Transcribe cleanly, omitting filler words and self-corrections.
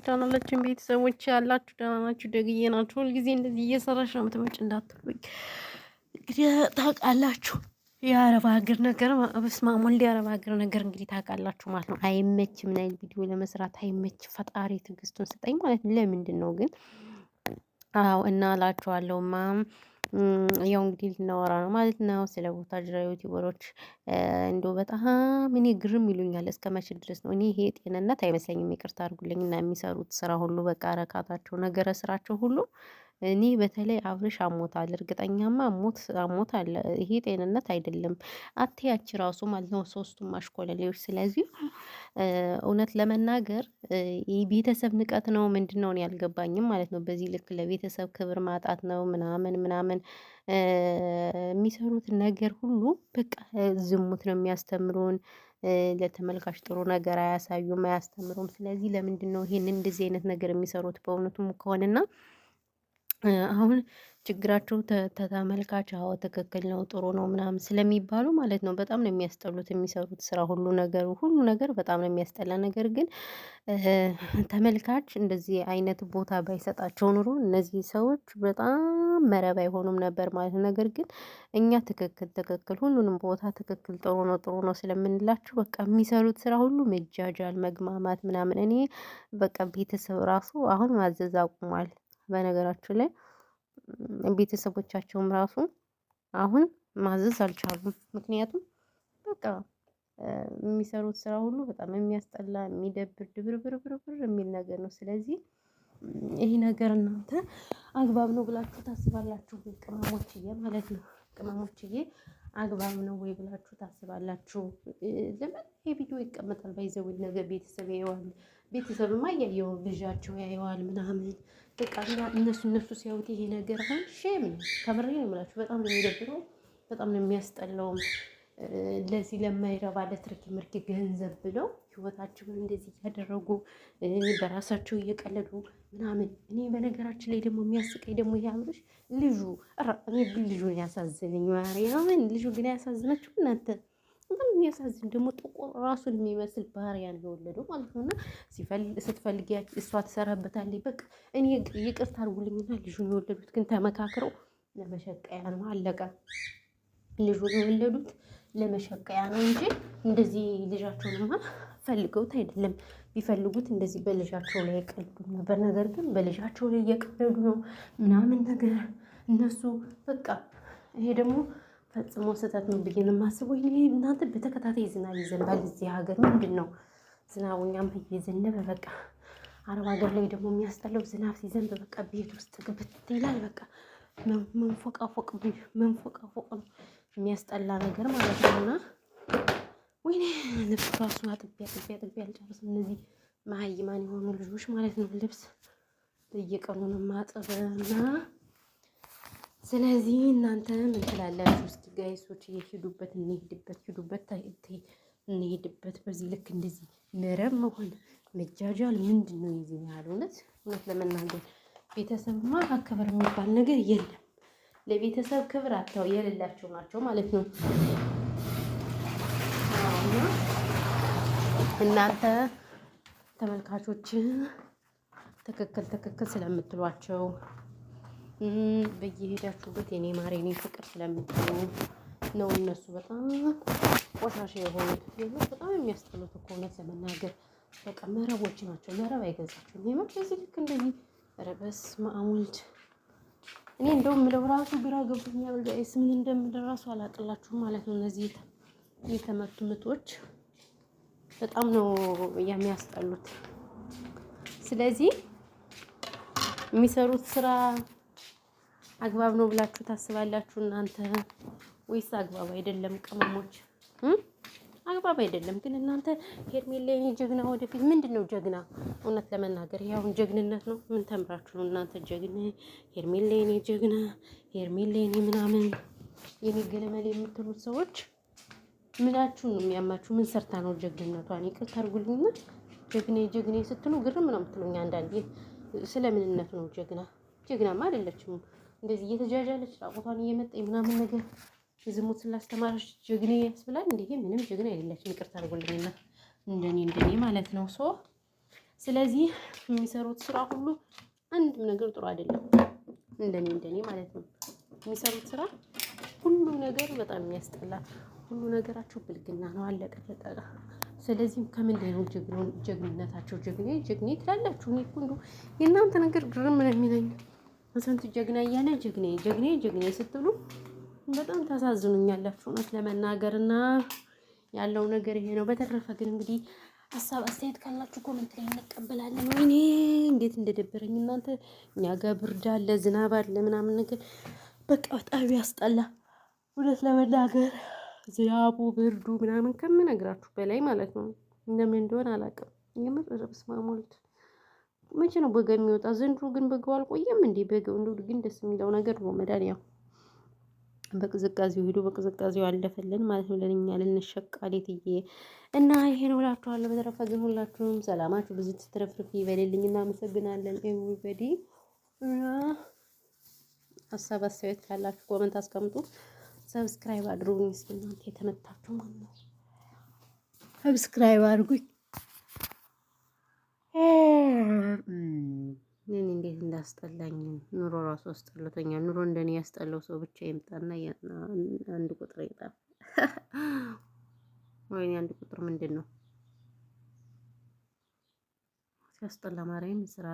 የቻናላችን ቤተሰቦች ያላችሁ ደህና ናችሁ? ደግዬ ናችሁ። ሁልጊዜ እንደዚህ እየሰራሽ ነው የምትመጪ እንዳትሉኝ እንግዲህ ታውቃላችሁ። የአረብ ሀገር ነገር በስመ አብ ወልድ፣ የአረብ ሀገር ነገር እንግዲህ ታውቃላችሁ ማለት ነው። አይመችም፣ ናይ ቪዲዮ ለመስራት አይመች። ፈጣሪ ትዕግስቱን ስጠኝ ማለት ነው። ለምንድን ነው ግን? አዎ እና እላችኋለሁ ማም ያው እንግዲህ ልናወራ ነው ማለት ነው ስለ ቡታጅራ ዩቲዩበሮች። እንደው በጣም እኔ ግርም ይሉኛል። እስከ መቼ ድረስ ነው? እኔ ይሄ ጤንነት አይመስለኝም። ይቅርታ አድርጉልኝ እና የሚሰሩት ስራ ሁሉ በቃ ረካታቸው፣ ነገረ ስራቸው ሁሉ እኔ በተለይ አብርሽ አሞታል፣ እርግጠኛማ አሞታል። ይሄ ጤንነት አይደለም። አትያች ራሱ ማለት ነው ሶስቱም አሽኮለሌዎች። ስለዚህ እውነት ለመናገር ቤተሰብ ንቀት ነው ምንድን ነው ያልገባኝም ማለት ነው። በዚህ ልክ ለቤተሰብ ክብር ማጣት ነው ምናምን ምናምን የሚሰሩት ነገር ሁሉ በቃ ዝሙት ነው የሚያስተምሩን። ለተመልካች ጥሩ ነገር አያሳዩም፣ አያስተምሩም። ስለዚህ ለምንድን ነው ይሄንን እንደዚህ አይነት ነገር የሚሰሩት? በእውነቱም ከሆነና አሁን ችግራቸው ተመልካች አዎ ትክክል ነው ጥሩ ነው ምናምን ስለሚባሉ ማለት ነው። በጣም ነው የሚያስጠሉት የሚሰሩት ስራ ሁሉ ነገሩ ሁሉ ነገር በጣም ነው የሚያስጠላ። ነገር ግን ተመልካች እንደዚህ አይነት ቦታ ባይሰጣቸው ኑሮ እነዚህ ሰዎች በጣም መረብ አይሆኑም ነበር ማለት ነው። ነገር ግን እኛ ትክክል ትክክል ሁሉንም ቦታ ትክክል ጥሩ ነው ጥሩ ነው ስለምንላቸው በቃ የሚሰሩት ስራ ሁሉ መጃጃል፣ መግማማት ምናምን እኔ በቃ ቤተሰብ ራሱ አሁን ማዘዝ አቁሟል። በነገራችን ላይ ቤተሰቦቻቸውም ራሱ አሁን ማዘዝ አልቻሉም። ምክንያቱም በቃ የሚሰሩት ስራ ሁሉ በጣም የሚያስጠላ የሚደብር ድብርብርብርብር የሚል ነገር ነው። ስለዚህ ይሄ ነገር እናንተ አግባብ ነው ብላችሁ ታስባላችሁ? ቅመሞችዬ ማለት ነው። ቅመሞችዬ አግባብ ነው ወይ ብላችሁ ታስባላችሁ? ለምን ይሄ ቪዲዮ ይቀመጣል? ባይዘው ነገር ቤተሰብ ያየዋል። ቤተሰብማ እያየው ልጃቸው ያየዋል ምናምን በቃ እነሱ እነሱ ሲያዩት ይሄ ነገር አሁን shame ነው። ከምሬ ነው የምላችሁ። በጣም ነው የሚደብረው፣ በጣም ነው የሚያስጠላውም። ለዚህ ለማይረባ ለትርኪ ምርኪ ገንዘብ ብለው ህይወታቸውን እንደዚህ እያደረጉ በራሳቸው እየቀለዱ ምናምን። እኔ በነገራችን ላይ ደግሞ የሚያስቀኝ ደግሞ ይሄ አብርሽ ልጁ እኔ ግን ልጁን ያሳዝነኝ ማርያምን፣ ልጁ ግን ያሳዝናችሁ እናንተ። በጣም የሚያሳዝን ደግሞ ጥቁር ራሱን የሚመስል ባህሪያ ነው የወለደው ማለት ነው። እና ስትፈልግ እሷ ትሰራበታለች። በቃ እኔ ይቅርታ አድርጉልኝና ልጁን የወለዱት ግን ተመካክረው ለመሸቀያ ነው። አለቀ። ልጁን የወለዱት ለመሸቀያ ነው እንጂ እንደዚህ ልጃቸውንማ ፈልገውት አይደለም። ቢፈልጉት እንደዚህ በልጃቸው ላይ የቀልዱ ነበር። ነገር ግን በልጃቸው ላይ እየቀለዱ ነው ምናምን ነገር እነሱ በቃ ይሄ ደግሞ ፈጽሞ ስህተት ነው ብዬ ነው የማስበው። ይሄ እናንተ በተከታታይ ዝናብ ይዘንባል እዚህ ሀገር ምንድን ነው ዝናቡ? እኛም እየዘነበ በቃ አረብ ሀገር ላይ ደግሞ የሚያስጠላው ዝናብ ሲዘንብ በቃ ቤት ውስጥ ግብት ይላል። በቃ መንፎቃፎቅ መንፎቃፎቅ ነው የሚያስጠላ ነገር ማለት ነው። እና ወይኔ ልብስ ራሱ አጥቤ አጥቤ አጥቤ አልጨርስም። እነዚህ መሀይማን የሆኑ ልጆች ማለት ነው ልብስ በየቀኑ ነው ማጥበና ስለዚህ እናንተ ምን ትላላችሁ? እስኪ guys ኦች እየሄዱበት እንሄድበት ሂዱበት እንሄድበት። በዚህ ልክ እንደዚህ መረብ መሆን መጃጃል ምንድን ነው የዚህ ያህል? እውነት እውነት ለመናገር ቤተሰብማ አከበር የሚባል ነገር የለም። ለቤተሰብ ክብር አተው የሌላቸው ናቸው ማለት ነው። እናንተ ተመልካቾች ትክክል ትክክል ስለምትሏቸው በየሄዳችሁበት የኔ ማር የኔ ፍቅር ስለምትሉ ነው። እነሱ በጣም ቆሻሻ የሆኑት በጣም የሚያስጠሉት እኮ እውነት ለመናገር በቃ መረቦች ናቸው። መረብ አይገዛቸውም። የምር በዚህ ልክ እንደዚህ ኧረ በስመ አብ ወልድ። እኔ እንደውም ምለው ራሱ ግራ ገብቶኛል guys፣ ምን እንደምል ራሱ አላቅላችሁም ማለት ነው። እነዚህ የተመቱ ምቶች በጣም ነው የሚያስጠሉት። ስለዚህ የሚሰሩት ስራ አግባብ ነው ብላችሁ ታስባላችሁ እናንተ ወይስ አግባብ አይደለም? ቅመሞች አግባብ አይደለም። ግን እናንተ ሄርሜላ የኔ ጀግና፣ ወደፊት ምንድን ነው ጀግና? እውነት ለመናገር ይሄ አሁን ጀግንነት ነው? ምን ተምራችሁ ነው እናንተ ጀግና ሄርሜላ የኔ ጀግና፣ ሄርሜላ የኔ ምናምን የኔ ገለመሌ የምትሉት ሰዎች ምናችሁ ነው የሚያማችሁ? ምን ሰርታ ነው ጀግንነቷን? ይቅርታ አድርጉልኝና ጀግኔ ጀግኔ ስትሉ ግርም ነው የምትሉኝ አንዳንዴ። ስለምንነቱ ነው ጀግና? ጀግናማ አይደለችም። እንደዚህ እየተጃጃለች ራቁቷን እየመጣ ምናምን ነገር ዝሙት ስላስተማረች ጀግኔ ያስብላል። እንዲህ ምንም ጀግና አይደለችም። ይቅርታ አድርጎልኝና እንደኔ እንደኔ ማለት ነው። so ስለዚህ የሚሰሩት ስራ ሁሉ አንድም ነገር ጥሩ አይደለም። እንደኔ እንደኔ ማለት ነው። የሚሰሩት ስራ ሁሉ ነገር በጣም የሚያስጠላ፣ ሁሉ ነገራቸው ብልግና ነው። አለቀ ደቀቀ። ስለዚህም ከምንድን ነው ጀግንነታቸው? ጀግኔ ጀግኔ ትላላችሁ። እኔ እኮ እንደው የእናንተ ነገር ግርም ነው የሚለኝ። ስንት ጀግና እያለ ጀግኔ ጀግኔ ጀግኔ ስትሉ በጣም ታሳዝኑኛላችሁ፣ እውነት ለመናገር እና ያለው ነገር ይሄ ነው። በተረፈ ግን እንግዲህ ሀሳብ አስተያየት ካላችሁ comment ላይ እንቀበላለን። ወይኔ እንዴት እንደደበረኝ እናንተ። እኛ ጋር ብርድ አለ፣ ዝናብ አለ ምናምን ነገር በቃ በጣም ያስጠላ። እውነት ለመናገር ዝናቡ ብርዱ ምናምን ከምነግራችሁ በላይ ማለት ነው። እንደምን እንደሆነ አላውቅም። የምር በስመ አብ ወልድ። መቼ ነው በጋ የሚወጣ? ዘንድሮ ግን በጋው አልቆየም እንዴ? በጋው እንደው ግን ደስ የሚለው ነገር ረመዳን ያው በቅዝቃዜው ሄዶ በቅዝቃዜው አለፈልን ማለት ነው። ለእኛ ልንሸቃሌትዬ እና ይሄ ነው እላችኋለሁ። በተረፈ ግን ሁላችሁም ሰላማችሁ ብዙ ትትረፍርፍ ይበልልኝ። እናመሰግናለን everybody። ሀሳብ አስተያየት ካላችሁ comment አስቀምጡ። Subscribe አድርጉኝ። እስኪ እናንተ የተመታችሁ ማለት ነው subscribe አድርጉኝ። እኔ እንዴት እንዳስጠላኝ ኑሮ ራሱ አስጠልቶኛል። ኑሮ እንደኔ ያስጠላው ሰው ብቻ ይምጣና አንድ ቁጥር ይጣፍ። ወይኔ አንድ ቁጥር ምንድን ነው ሲያስጠላ! ማርያም ስራ።